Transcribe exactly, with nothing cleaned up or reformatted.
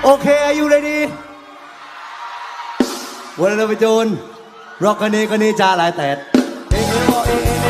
Okay, are you ready? What are we doing? Rock on it, on it, ja lai tet.